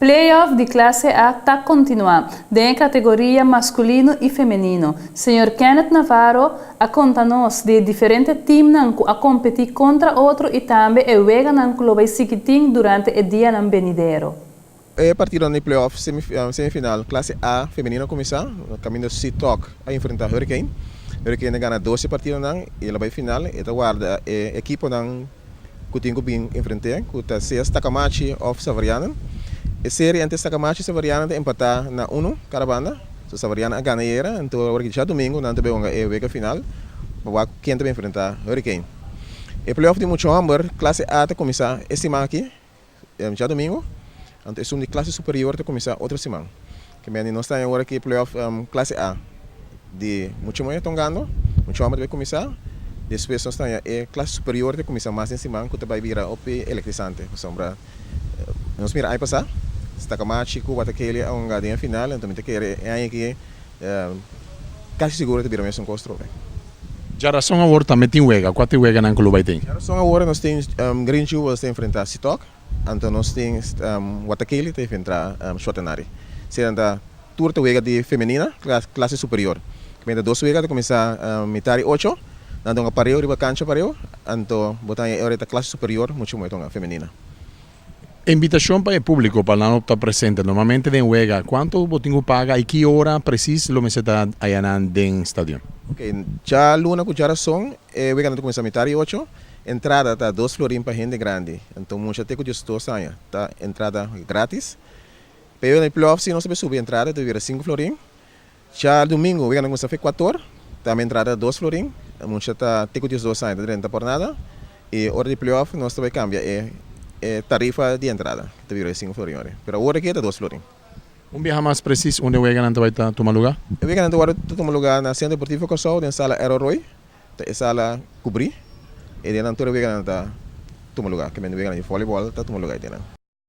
Playoff di Klase A ta kontinuá den e kategoria maskulino i femenino. Señor Kenneth Navarro a konta nos di e diferente timnan ku a kompetí kontra otro i tambe e weganan ku lo bai sigui tin durante e dianan benidero. E partidonan di playoff semifinal Klase A femenino a kuminsá kaminda Sithoc a enfrentá Hurricane. Hurricane a gana dos e partidonan i el a bai final. E ta warda e ekiponan ku tin ku bin enfrent'é, ku ta sea Stakamachi òf Savarianan. E serie entre Stakamachi i Savarianan ta empatá na unu kada banda. So Savarianan a gana ayera, anto awor aki djadumingu nan ta bai hunga e wega final pa wak ken ta bai enfrentá Hurricane. E playoff di mucha hòmber klase A ta kuminsá e siman aki, djadumingu, anto esun di klase superior ta kuminsá otro siman. Kimendi nos ta awor aki playoff klase A di mucha muhé ta hungando, mucha hòmber ta bai kuminsá, despues nos ta haña e klase superior ta kuminsá mas den siman ku ta bai bira hopi elektrisante pasobra nos mira aña pasá Stakamachi ku Watakeli a hunga den e final anto mi ta kere e aña aki kasi sigur ta bira mesun kos trobe. Djarason awor tambe tin wega, kua ta e weganan ku lo bai tin? Djarason awor nos tin Green Jewels ta enfrentá Sitok. Anto nos tin Watakeli ta enfrentá Shotenari. Eseinan ta tur ta wega di femenina, klase superior. Kimente dos wega ta kuminsá mitar di ocho, nan ta hunga pareu riba kancha pareu, anto bo ta haña e ora ta klase superior muchu moe ta hunga femenina. Invitashon pa e públiko pa nan ta presente normalmente den wega, kuantu bo tin ku paga i ki ora presis lo mester ta ayanan den stadion? Ok, djaluna ku djarason e weganan ta kuminsá mitar di ocho. Entrada ta dos florin pa hende grandi, anto mucha te ku 12 aña ta entrada gratis. Pero na e playoff si nos ta subi entrada ta bira 5 florin. Djadumingu wega nan kuminsá fe 4'or, tambe entrada 2 florin, mucha ta te ku 12 aña ta drenta por nada. I ora di playoff nos ta bai kambia e tarifa di entrada, ta bira 5 florin ora. Pero awor aki ta 2 florin. Un biaha mas presis, unda e weganan ta bai ta tuma lugá? E weganan ta wòrdu ta tuma lugá na Sentro Deportivo Kòrsou den sala Errol Roy. Ta e sala kubrí, e dianan tur e weganan ta tuma lugá, ke men weganan di vòlibòl ta tuma lugá e dianan.